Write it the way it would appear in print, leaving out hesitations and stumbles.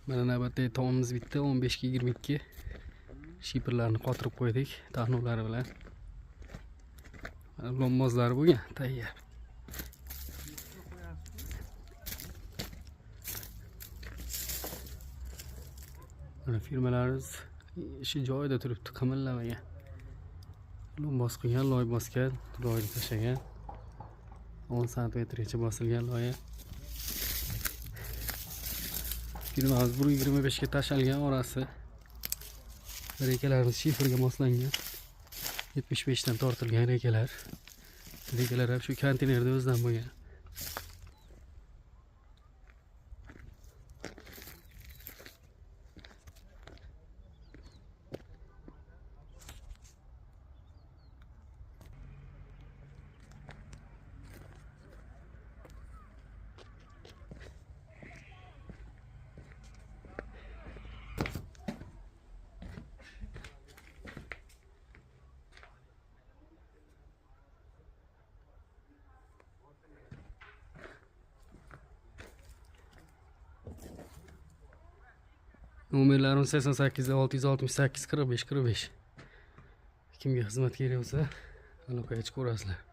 Mana navbatdagi tomimiz bitta 15 ga 22. Shiperlarni qotirib qo'ydik tarnovlari bilan. Mana lombozlari bo'lgan, tayyor. Mana firmalarimiz ishi joyida turibdi, qimillamagan. Lomboz qilgan, loy bosgan, loyni tashlagan. 10 santimetrgacha bosilgan loyi. Firmamiz 1.25 ga tashalgan orasi. Reykalarimiz shiferga moslangan. 75 dan tortilgan reykalar. Reykalar ham shu konteynerda o'zidan bo'lgan. Nomerlarim 88 668 45 45. Kimga xizmat kerak bo'lsa, aloqaga chiqaverasizlar.